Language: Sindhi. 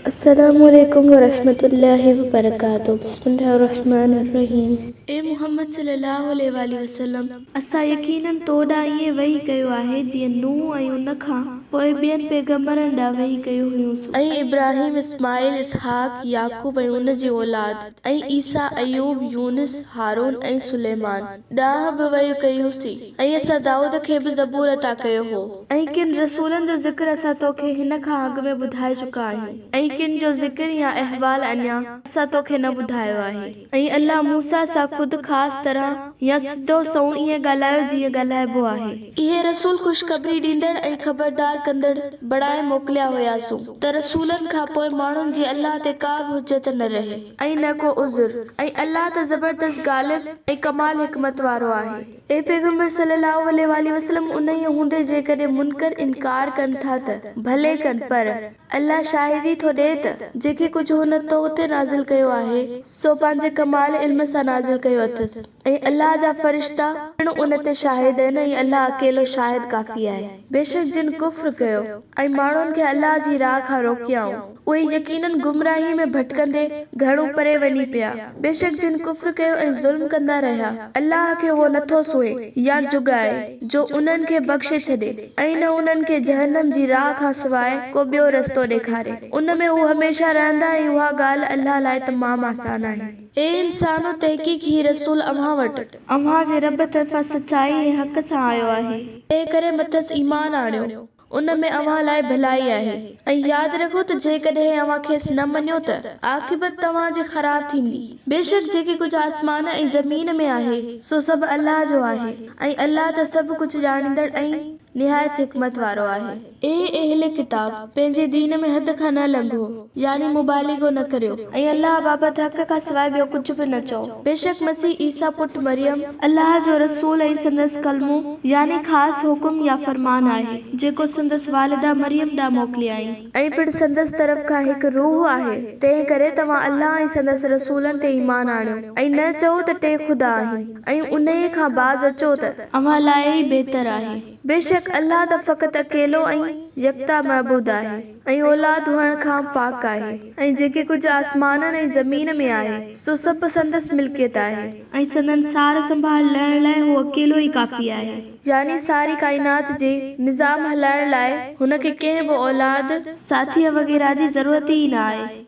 السلام عليڪم ورحمة الله وبرڪاته بسم الله الرحمٰن الرحيم. اي محمد صلي الله عليه واٰله وسلم! اسان يقيناً تو ڏانهن ائين وحي ڪيو آهي جيئن نوح ۽ ان کان پوء ٻين پيغمبرن ڏانهن وحي ڪيو هيوسون. ۽ ابراهيم، اسماعيل، اسحاق، يعقوب ۽ ان جي اولاد، ۽ عيسيٰ، ايوب، يونس، هارون ۽ سليمان ڏانهن به وحي ڪئي هئسين، ۽ اسان دائود کي به زبور عطا ڪيو هو. ۽ ڪن رسولن جو ذڪر اسان توکي هن کان اڳ ۾ ٻڌائي چڪا آهيون ۽ ڪن جو ذڪر يا احوال اڃا اسان توکي نه ٻڌايو آهي. ۽ الله موسيٰ سان خود خاص طرح يا سڌو سنئون ائين ڳالهايو جيئن ڳالهائبو آهي. اهي رسول خوشخبري ڏيندڙ ۽ خبردار ڪندڙ بڻائي موڪليا هياسون ته رسولن کان پوء ماڻهن جي الله تي ڪا به حجت نه رهي. ۽ نه ڪو عذر. ۽ الله ته زبردست غالب ۽ ڪمال حڪمت وارو آهي. اي پيغمبر صلّي اللّٰه عليه واٰله وسلّم انهيء هوندي جيڪڏهن منڪر انڪار ڪن ٿا ته، ڀلي ڪن، پر، الله شاهدي ٿو ڏئي ته، جيڪي ڪجهه هن تو تي نازل ڪيو آهي، سو پنهنجي ڪمال علم سان نازل ڪيو اٿس، ۽ الله جا فرشتا، پڻ ان تي شاهد آهن ۽ الله اڪيلو شاهد ڪافي آهي. بيشڪ جن ڪفر ڪيو ۽ ماڻهن کي الله جي راهه کان روڪيائون، اهي يقيناً گمراهيء ۾ ڀٽڪندي گهڻو پري وڃي پيا. بيشڪ جن ڪفر ڪيو ۽ ظلم ڪندا رهيا، الله کي اهو نٿو سونهين يا جڳائي، جو انهن کي بخشي ڇڏي ۽ نه انهن کي جهنم جي راهه کان سواء ڪو ٻيو رستو ڏيکاري. ان ۾ هو هميشه رهندا ۽ اها ڳالهه الله لاء تمام آسان آهي. اي انسانو! تحقيق هي رسول اوهان وٽ. اوهان جي رب طرفان سچائي ۽ حق سان آيو آهي. تنهنڪري مٿس ايمان آڻيو. ان ۾ اوهان لاء ڀلائي آهي ۽ ياد رکو ته جيڪڏهن اوهان کيس نه مڃيو ته عاقبت توهان جي خراب ٿيندي. بيشڪ جيڪي ڪجهه آسمان ۽ زمين ۾ آهي سو سڀ الله جو آهي ۽ الله ته سڀ ڪجهه ڄاڻيندڙ ۽ نهايت حڪمت وارو آهي. اي اهل ڪتاب! پنهنجي دين ۾ حد کان نه لنگهو، يعني مبالغو نه ڪريو. ۽ الله بابت حق کان سواء ٻيو ڪجهه به نه چئو. بيشڪ مسيح عيسيٰ پٽ مريم، الله جو رسول ۽ سندس ڪلمو يعني خاص حڪم يا فرمان آهي، جيڪو سندس والده مريم ڏانهن موڪليائين. ۽ پڻ سندس طرف کان هڪ روح آهي، تنهن ڪري توهان الله ۽ سندس رسولن تي ايمان آڻيو ۽ نه چئو ته ٽي خدا آهن، ۽ انهيء کان باز اچو ته. اوهان لاء ئي بهتر آهي. بيشڪ الله ته فقط اڪيلو ۽ يڪتا معبود آهي. ۽ اولاد هئڻ کان پاڪ آهي. ۽ جيڪي ڪجهه آسمانن ۽ زمين ۾ آهي، سو سڀ سندس ملڪيت آهي. ۽ سندن سار سنڀال لهڻ لاء هو اڪيلو ئي ڪافي آهي. يعني ساري ڪائنات جي نظام هلائڻ لاء هن کي ڪنهن به اولاد. ساٿيء وغيره جي ضرورت ئي نه آهي.